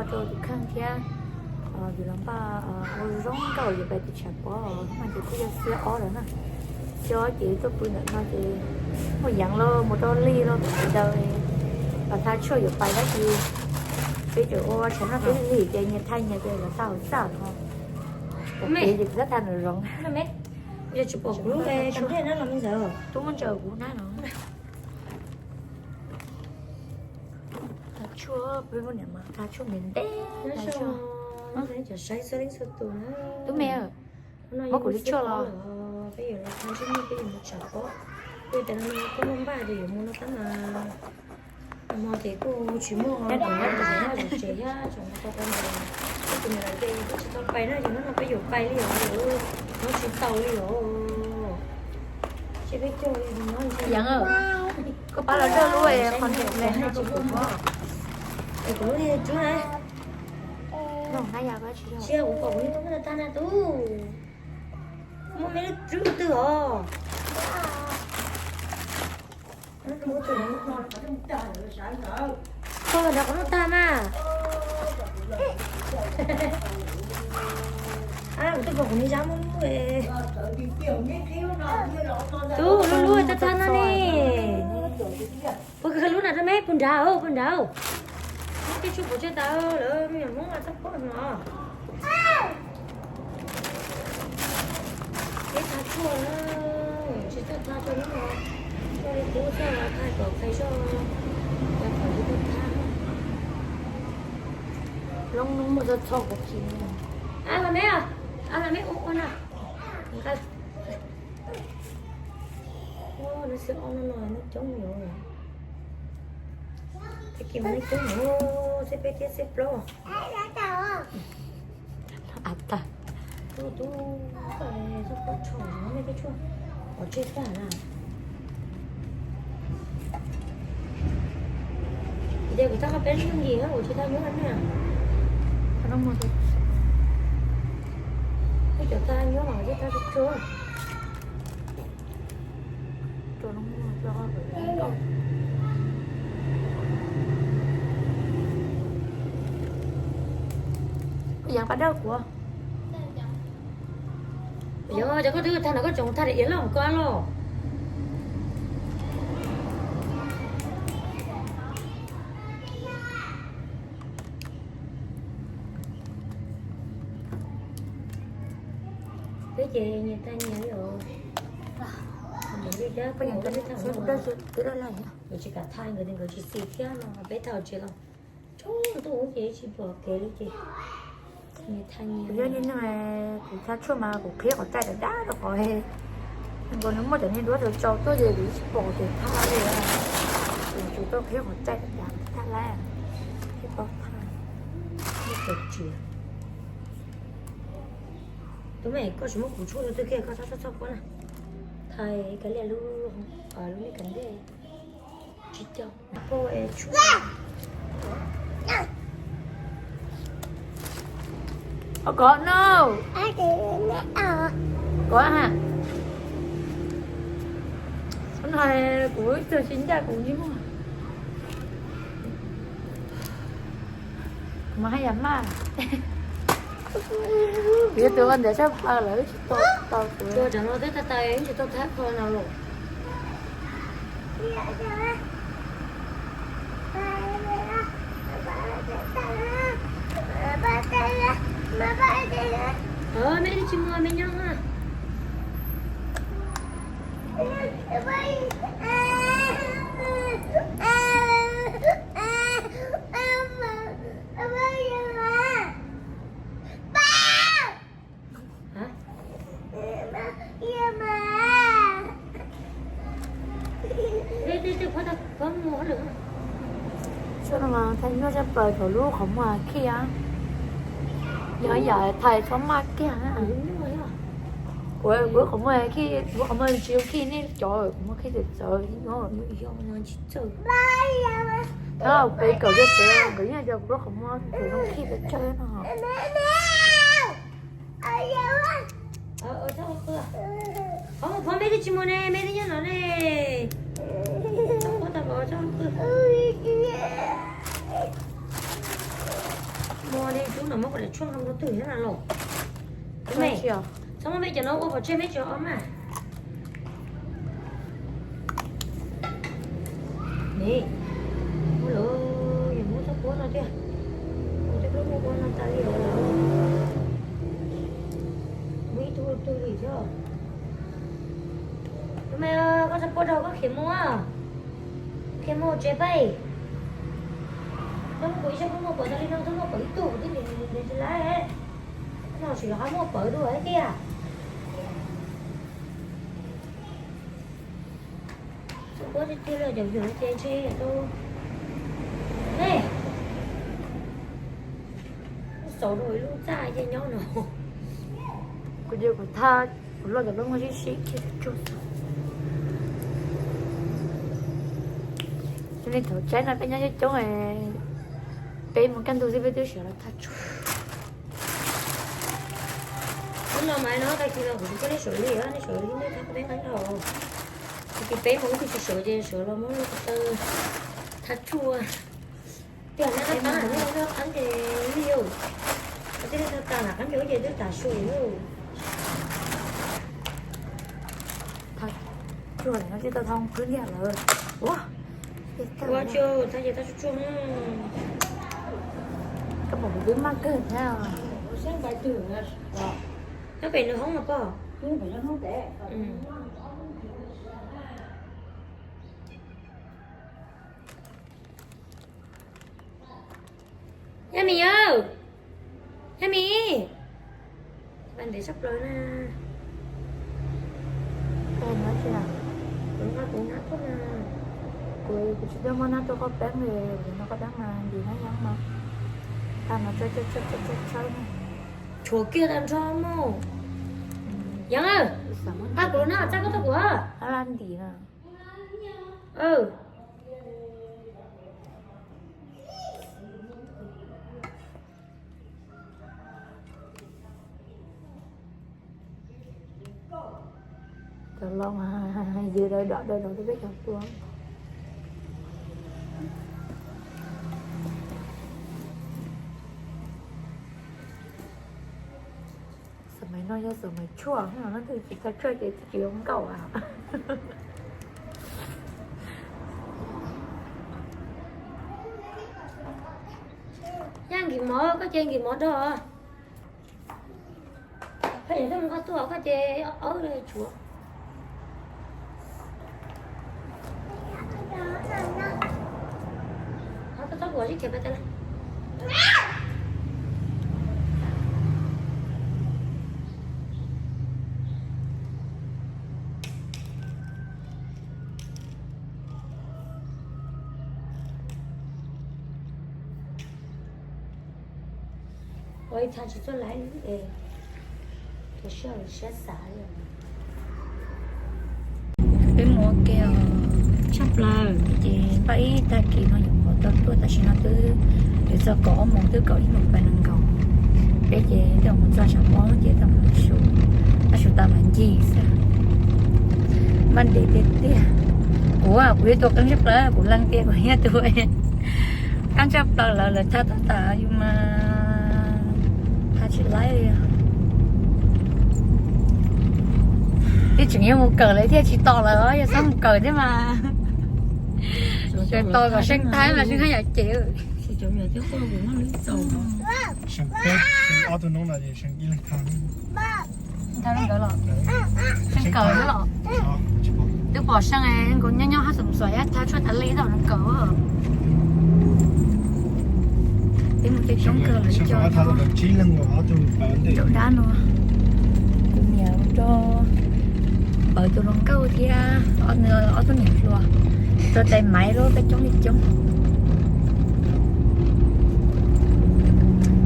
Rau tus kheej thiab, yus los npaj ua zoo nkauj yuav pais tim tshav pob mas ces kuj yog xiab ob lawm na. Xiab ob ces tuaj pw ntawm no ces muaj yeev los mus rau lig los kuj tsis daws. Los tha tshuaj yuav pais tab sis peb tseem ua tshav noj peb lig ces nyias tha nyias ces los tha hauv txaj no. Ces kuv txhob tha nram zoov. Tub muab ntsaws kuv na no. Tha tshuaj, peb muab niam mas tha tshuaj ntev ntev. Tub me, muab kuv li tshuaj los. Peb yuav los tha ntsej muag peb yuav mus tshav pob. Peb tas no koj muaj npaj ces yuav mus no tab mas hmo ces kuj tsis muaj, tsev thiab tseem mus tau qhov ntawd. Peb tus niam lawv ces kuj tsis tau pais na, ces hnub no peb yuav pais li os, hnub tsis tau li os. Ces peb cog li no. Yeev, koj pab los dawj lub qhov ntawm no rau kuv. Es kuv lub niag rub na. Tsis yog kuv pom kuv niag tub tag na tub. Muaj me lub rub twg os? Koj nrog kuv noj tag mas. Kuv twb pom kuv niag zab muaj lub. Tub, lub lub tag tag no ne. Puas khaws lub na rau me, puas nrad, puas nrad. Muab tej tshuaj pov tseg tas lawm, me nyuam Hmoob mas txhob phob no. Peb tha tshuaj na, tsis txawj tha tshuaj no, tshuaj li tub txawj tha kom qhia zoj, cov qhov tsis txawj tha. Loob hnub muaj txog txog kuv tsis. A los me, a los me ua ua na. Nqa. Nws xwb ob no no nws coob yom. Tag kis mas nws coob yom, xib peb thiab xib plaub. Av tag. Tub tub, txhob phob tsho, nej peb tshuaj pov tseg tag na. Ces kuv txhob qhov peb lub yooj yim kuv tsis tau nyuaj ne. Peb cov tag nyuaj mas tsis tau tsuag. Yeev pab dawj kuv. Yog cov koj twb tag no koj tseem tha daim iav loj mus koj los. Peb ces nyias tha nyias li os. Nkawd tsis kam tha nkawd, nkawd tsis xis thiab no peb tha tsev los. Tsob ntuj ces tsis pom kev li ces nyias tha nyias. Kuv yog niag neeg kuv tha tshuaj mas kuv qhib qhov tsaij dav dav rau qhov nkaus nws muaj cov niag duab tsaus tsaus tuaj ces kuv tsis pom kev tha li. Kuv tsuas tuaj qhib qhov tsaij dav dav thaj lab thiab tau tha. Tus me koj tsis muab kuv tshuaj rau twg kiag koj txhob txhob txhob pub na. Tha kav liam lub, lub me kav ntej. Tsis cog. Kov no. Kov ha. Kuv txawm tsis ncaj kuv li muag. Kuv mas haj yam maj. Kuv yog tus ua ntawd tshaj plaws lawm wb tsis tau tau kuv. Ua cov no twb tag tas wb tsis tau thab qho no los. Me twb tsis muaj me nyob na. Tshuaj no mas thaij nyuaj tshaj plaws thaum lub qhov muag khij. Yog yam thaij txhob maj kiag. Kuv, kuv qhov muag khij, kuv qhov muag tsis khij nej cov, kuv muag khij txawv txawv. Thaum peb kawm kiag pem nkawd yeej cov kuv lub qhov muag khij pes tsawg no. Qhov muag phom me twb tsis mus ne, me twb nyob no ne. Txhob phob tau, txhob qw. Muaj li cub no muab kuv daim tshuaj nrog rau twg thiab na los? Txhob muab peb cov no ua pov tseg, peb cov ob mas. Ne, ua lawm, yog muab txoj puab no tiag. Ua tej plaub muab puab no tas li os. Muaj ib tug twg li thiab. Tus me, koj txoj puab rau koj khiav mus, khiav mus tsev pab. Koj muab kuv ib txoj puab muaj pawv tas li no, koj muaj pawv ib tug kuv twb nrhiav tsis laib. No tsis los qab muaj pawv dua tiag. Txoj puab tiag tiag li, cov yog ces ntshe rau ne. Xaus rau ib lub txaj ces nyob no. Kuv cia kuv thaj, kuv loj cov plaub muag sib sib kiag tsuag. Li thaum tsaib no peb nyob coob coob, peb mus kaj ntug xwb peb twb sawv los thaj tshuaj. Hnub no mas no tag kis los kuv tsis coj nej sawv li, nej sawv li nej thaj peb nqeeb dhau. Tag kis peb mus ib tug tsis sawv ces sawv los muab lub ko taw thaj tshuaj. Tiag, nej qab qab, nej qab qab ces li yus, nej qab qab ces twb tas su lawm. Thaj tshuaj no twb tau thoob khwb liaj lawm. Ua, ua tsuag, thaj ces thaj tshuaj tsuag. Koj pom kuv twb maj kawg thiab. Nyob pem nws hoob mas pog. Yaj Mim, Yaj Mim, ntev tshaj plaws na. Kuv nqa kuv nab tuaj na. Kuv, kuv tsis tuaj muab nab rau koj peeb li, kuv nqa koj peeb mas ntim nab nyob mas. Tag no tsawb tsawb tsawb tsawb tsawb na. Tshuav kiag tag nrho mog. Yaj, nqa kuv nab txaj koj tuaj kuv. Nab ntim na. Cov loo ywg dawb dom dawb dom rau peb cov tuaj. Xam mais no yog xam mais tshuaj, no twb tsis tau tshuaj ces twb tsis zoo nkauj a. Yaj, nkim mov, koj ces nkim mov rau. Koj ces tuaj, koj tuaj koj ces aub tshuav. Koj txhob kuam sib khiav pab teb lawm. Ua ib txha tsis txawj laib es, tus siab siab xav li. Peb mus ua ke tshaj plaws ces npaj ib tag kis no yuav mus tau tuaj, tam sim no twb yuav txog kaum ob moos twb kaum ib moos pais nees nkaum. Peb ces twb mus txog tshav pob ces tau mus su, tab sis tau mas ncig xwb. Npaj ntev tiag tiag. Kuv, kuv yog tus qeeb tshaj plaws, kuv leej tias kuv yog tus qeeb tshaj plaws lawm, lawv thaj tau tas yus mas thaj tsis laib li. Twb tseem yuav mus kawm lawm thiaj tsis tos lawm, yog txhob mus kawm thiab mas. Tseem tos kom seej thaib mas seej thaib yam ces. Seej kawm los? Twb pom seej, nkaus nyob nyob hab xom xom yab thaj tshuaj tas li tau nws kawm. Twb mus coob coob kawg lawm, cov dab no. Kuv niam ua rau pawv tus hluas nkauj thiab ob tug niam hluas rau tais maiv lub peb coob li coob.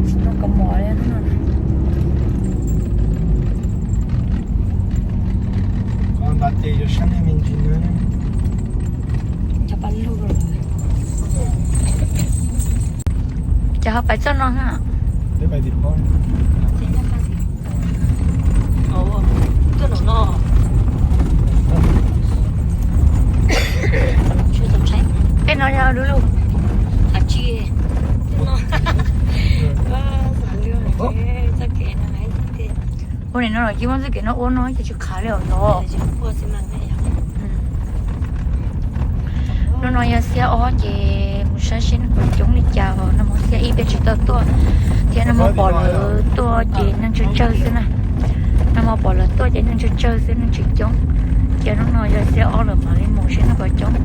Tsis tau kaus mom li no. Cov pa lug, cov ho pais txoj no na. Tej no yog lub lug. Tsis, no, Ua nim no los cia muab txoj kev no ua no ces tsis qhav li os los. Hnub no yog xiab ob ces mus saib seb noj puas coob li cas os. Nag hmo xiab ib peb tsis tau tuaj thiab, nag hmo pom lawv tuaj ces neeg tsawg tsawg xwb na. Nag hmo pom lawv tuaj ces neeg tsawg tsawg xwb, neeg tsis coob. Ces hnub no yog xiab ob lawm mam li mus seb noj puas coob.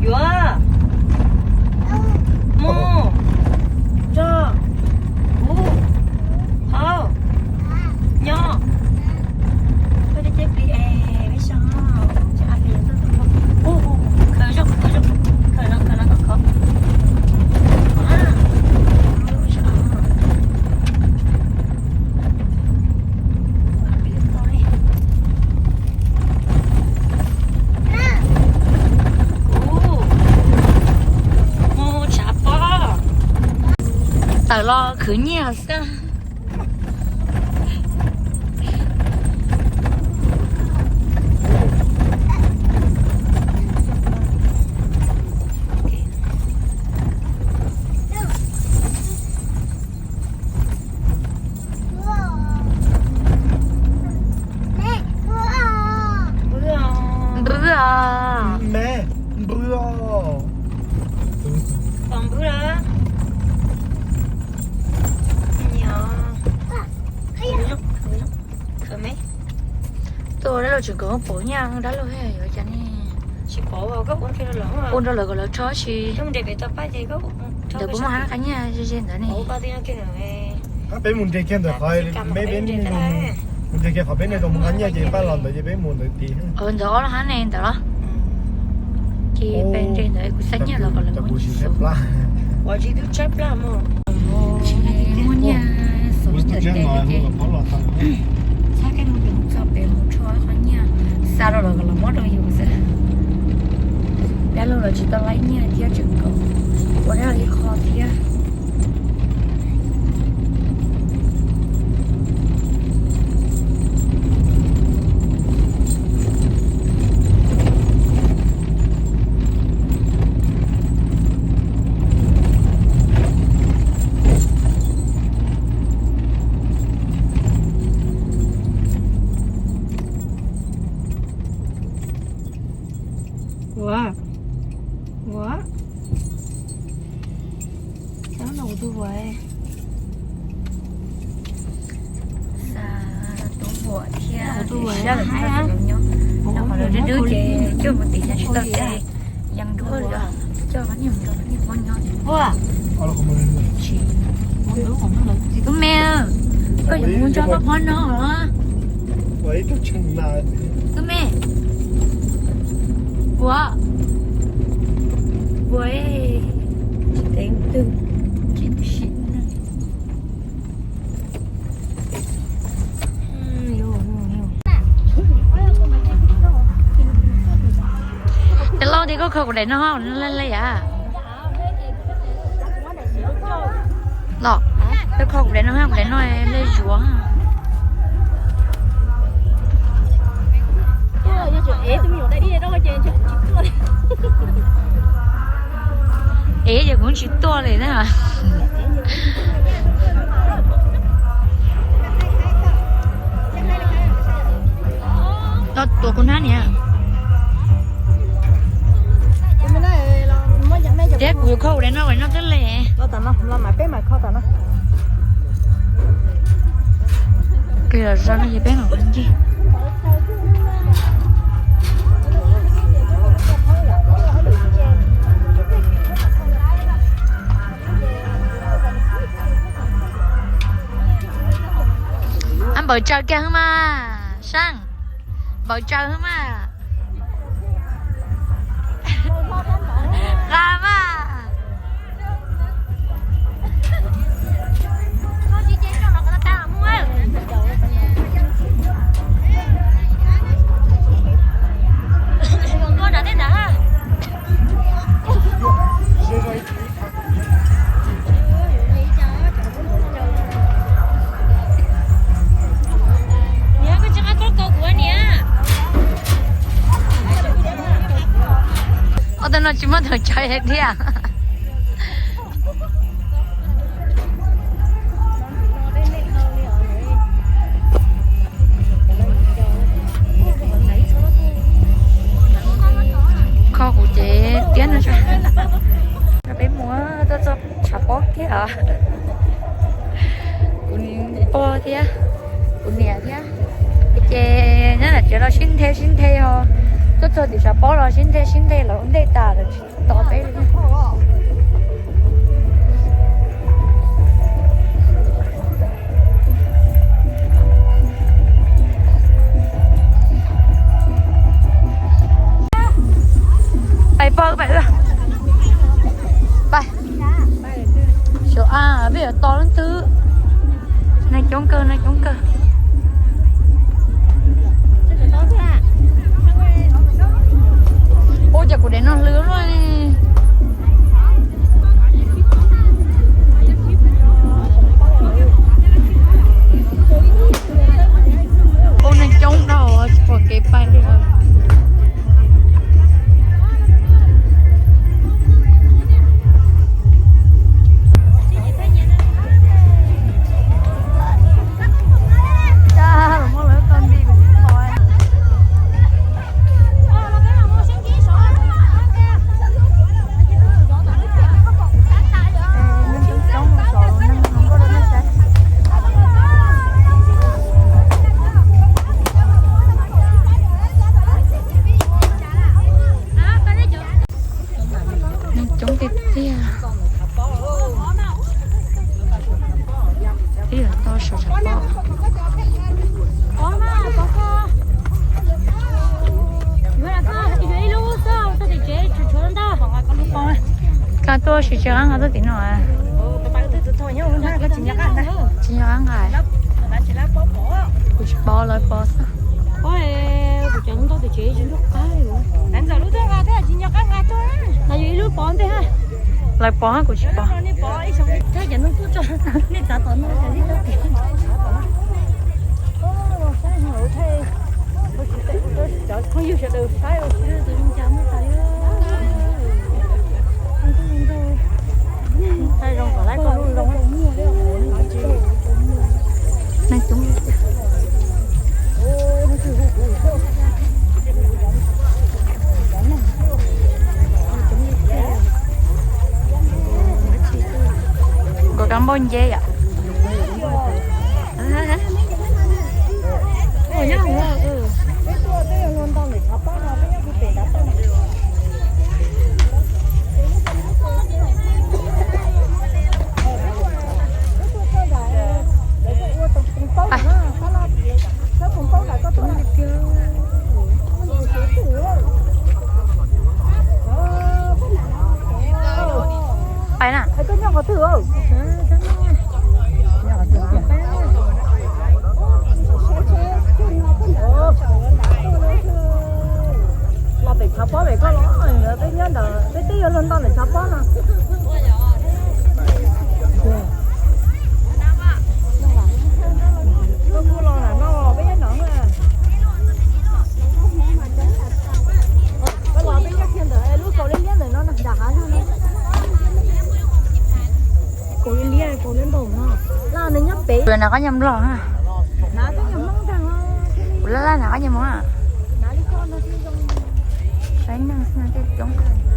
Yuav mus nrog kuv haus nyo. Mus tshav pob. Tawm los khwv nyiaj xwb. Npwb os. Me, npwb os. Pom npwb lawm. Khwv me. Tuaj dab laug tseem kom pom nyiaj dab laug yuav cas ne. Ua rau lawv kom lawv rho tsis. Ntawd puas muaj hab qha nyiaj ze ze ntawd ne. Peb mus nres kiag ntawm qhov me peb mus nres kiag qhov peb nej tau mus qha nyiaj ces pab los ntawd ces peb mus ntawd tid. Ntawd ob lub hab ne ntawd los. Ces peb nres ntawd kuv xa nyiaj los kom lawv muab. Tsis muaj nyiaj xov ntawm tes ces txhob kev mus pem mus txog pem mus rho qhov nyiaj xa rau lawv kom lawv muab rau yus xwb. Dab laug los tsis tau laib nyiaj thiab tseem kom ua dab laug ib qho thiab. Ua, ua, ua. Xa tub vuam thiab sab lawm tsis tau txog lawv nyob. Nyob qhov lawv dwb dwb ces coj mus tim yog tsis tau ces yees dua li os. Coj niag mus rau niag hmo nyob. Tub me, koj yuav mus nrog koj hmo no los? Tub me, ua, ua, tsis tev twg, tsis sim. Cov laus tias koj kho kuv daim no, le le yam. Los, koj kho kuv daim no, kuv daim no le zuav. Ev ces kuv tsis tuaj li na. Los tuav kuv hnab niam. Thiab kuv yuav kho kuv daim no, kuv daim no twb le. Kis los zoo no ces peb mam ua ncig. Ab, npawm tsaws kiag hwb mas, Saab, npawm tsaws hwb mas. Qa mas. Tsis muaj tus tso thiab. Kho kuv cev tiab no tso. Peb mus tuaj txog tshav pob kiag os. Kuv pog thiab kuv niam thiab, ces nyob nram tsev los sib nthe sib nthe os. Tuaj txog tim tshav pob los sib nthe sib nthe los ua ntej tas lawm tsis tos peb li. Pais pog, pais, pais. Xyov a, peb yuav tos leej twg. Neeg coob kawg, neeg coob kawg. Ua cas kuv daim no hlwv luaj li. Ua neeg coob dhau tsis pom kev pais li. Neeg coob tiag tiag. Ib yam tau saum tshav pob. Koj tuaj sis tsis qab nqa tuaj tim no. Tsis nco qab nqa. Kuv tsis pom, lawv pom xwb. Lawv pom, kuv tsis pom. Nkawd kab npauj nceb yom. Pais na. Los pem tshav pob pem koj los, peb nyob ntawd, peb twb yuav luag nto ntawm tshav pob no. Koj kuj los lam no, peb nyob no. Koj los peb nyob kiag ntawm lub kaus liab liab ntawm no nram hav no. Kaus liab liab, kaus liab ntau no. Laj nws nyob pem. Kuv nyob qab nyob Nplog na. Kuv laj laj nyob qab nyob Hmoob na. Saib neeg xwb no tej coob.